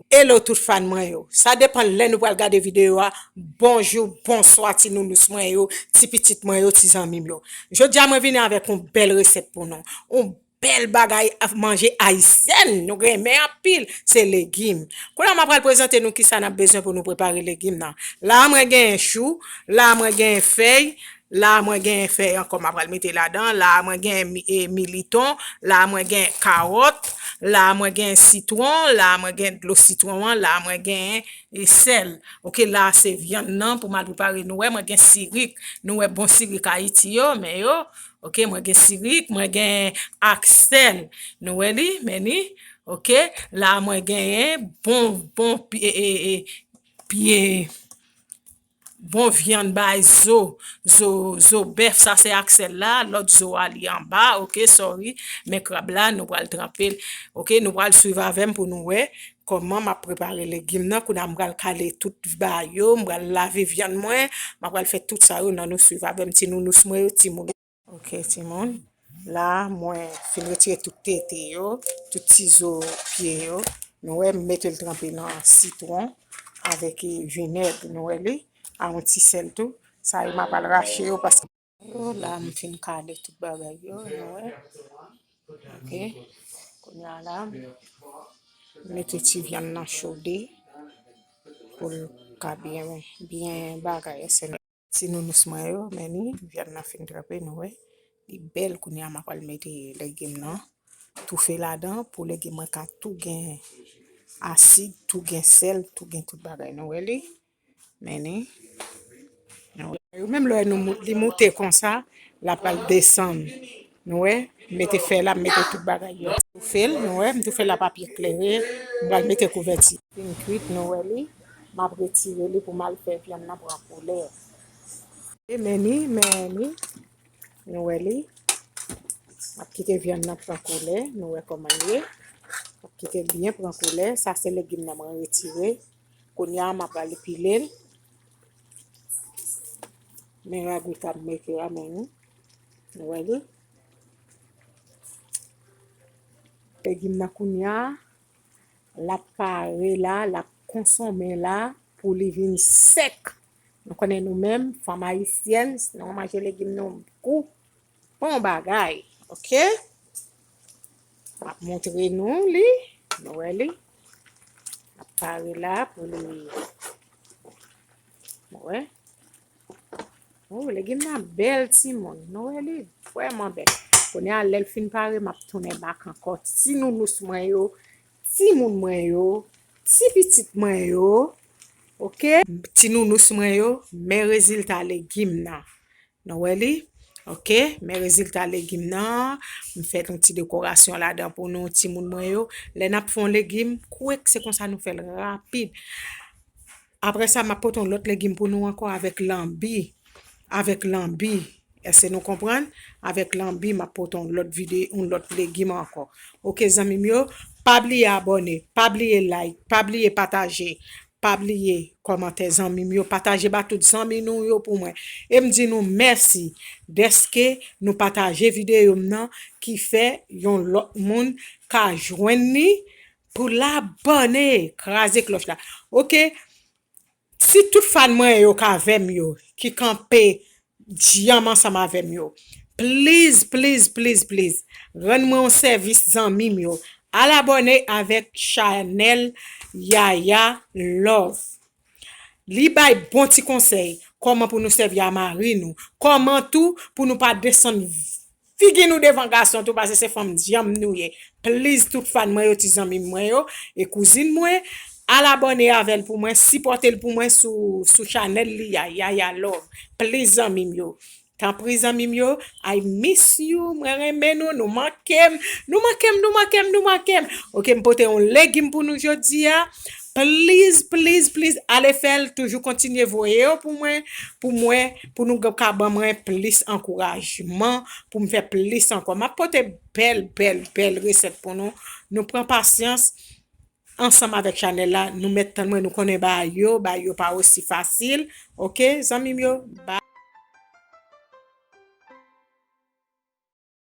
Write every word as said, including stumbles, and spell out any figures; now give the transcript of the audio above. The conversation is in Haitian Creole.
Hello tout fan mwen yo. Sa depann lè nou pral gade videyo a. Bonjou, bonswa ti nounous mwen yo, ti pitit mwen yo, ti zanmi m yo. Jodi a mwen vini avèk yon bèl resèt pou nou. Yon bèl bagay manje ayisyèn nou renmen anpil, se legim. Kounye a m ap pral prezante nou kisa n ap bezwen pou nou prepare legim nan. La a mwen genyen chou, la a mwen genyen fèy, la a mwen genyen fèy ankò m ap pral mete ladan, la a mwen genyen mi- e, militon, la a mwen genyen kawòt, la a mwen genyen sitwon, la a mwen genyen dlo sitwon an, la a mwen genyen e, sèl. Oke, la a se vyann nan pou m al prepare. Nou wè, mwen gen sirik. Nou wè bon sirik Ayiti yo, men yo. Oke, mwen gen sirik, mwen gen ak sèl. Nou wè li, men li. Oke, la a mwen genyen bon, bon pye, e, e, pye, bon vyann bay zo, zo, zo bèf, sa se ak sèl la, lòt zo a li anba, oke, sorry, men krab la, nou pral tranpe l, oke, nou pral swiv avè m pou nou wè kòman m ap prepare legim nan, kounye a m pral kale tout ba yo, m pral lave vyann mwen, m ap pral fè tout sa yo nan nou swiv avè m, ti nounous mwen yo, timoun. Oke, timoun. La, mwen fin retire tout tete yo, tout ti zo pye yo. Nou wè, m mete l tranpe nan sitwon avèk vinèg. Nou wè li, a yon ti sèl tou. Sa yo, m ap al rache yo paske yo, la, m fin kale tout bagay yo. Nou wè. Oke. Kounye a la, m mete ti vyann nan chode pou l ka byen, byen bagay. Ti nounous mwen yo, men ni, vyann nan fin tranpe, nou wè. Li bèl, kounye a m ap al mete legim nan toufe ladan pou legim mwen ka tou gen asid, tou gen sèl, tou gen tout bagay. Nou wè li? Men ni. Nou wè. Yo menm lè nou mou- li moute konsa, l ap al desann. Nou wè? M mete fè la, m mete tout bagay yo. Toufe l, nou wè? M toufe l a papye klere, m pral mete kouvèti. Fin kwit, nou wè li. M ap retire li pou m al fè vyann nan pran koulè. E men ni, men ni. Nou wè li. M ap kite vyann nan pran koulè. Nou wè kòman l ye. M ap kite l byen pran koulè. Sa se legim nan mwen retire. Kounye a, m ap al pile l. Men ragwit ap mete a, men ni. Nou wè li. Legim nan kounye a, l ap pare la, l ap konsonmen la pou li vin sèk. Nou konnen nou menm, fanm ayisyèn, si nou manje legim nou gou, bon bagay, oke? M ap montre nou li, nou wè li. L ap pare la pou li, nou wè. Oh, legim nan bèl timoun. Nou wè li vrèman bèl. Kounye a lè l fin pare, m ap tounen bak ankò. Ti nounous mwen yo, timoun mwen yo, ti pitit mwen yo. Oke? Ti nounous mwen yo, men rezilta legim nan. Nou wè li? Oke, men rezilta legim nan. M fè yon ti dekorasyon ladan pou nou, timoun mwen yo. Lè n ap fè yon legim, kwèk se konsa nou fè l rapid. Apre sa, m ap pote yon lòt legim pou nou ankò avèk lanbi. Avèk lanbi. Èske nou konprann? Avèk lanbi, m ap pote yon lòt vide, yon lòt legim ankò. Oke, zanmi m yo, pa bliye abòne, pa bliye like, pa bliye pataje, pa bliye kòmantè, zanmi m yo. Pataje ba tout zanmi nou yo pou mwen. E m di nou mèsi dèske nou pataje videyo m nan ki fè yon lòt moun ka jwenn li pou l abòne, kraze klòch la. Oke? Si tout fan mwen yo k avè m yo, ki kanpe dyanm ansanm avè m yo, please, please, please, please, rann mwen yon sèvis zanmi m yo. Al abòne avèk chanèl Yaya Love. Li bay bon ti konsèy, kòman pou nou sèvi a mari nou, kòman tou pou nou pa desann figi nou devan gason tou, paske se fanm dyanm nou ye. Please, tout fan mwen yo, ti zanmi mwen yo, e kouzin mwen, al abòne avè l pou mwen, sipòte l pou mwen sou, sou chanèl li a, Yaya Love. Please, zanmi m yo. Tanpri, zanmi m yo, I miss you, mwen renmen nou, nou manke m, nou manke m, nou manke m, nou manke m. Oke, m pote yon legim pou nou jodi a. Please, please, please, ale fè l, toujou kontinye voye yo pou mwen, pou mwen, pou nou ka ban mwen plis ankourajman, pou m fè plis ankò. M ap pote bèl, bèl, bèl resèt pou nou. Nou pran pasyans ansanm avèk chanèl la. Nou mèt tann mwen, nou konnen bagay yo, bagay yo pa osi fasil. Oke, zanmi m yo, bye.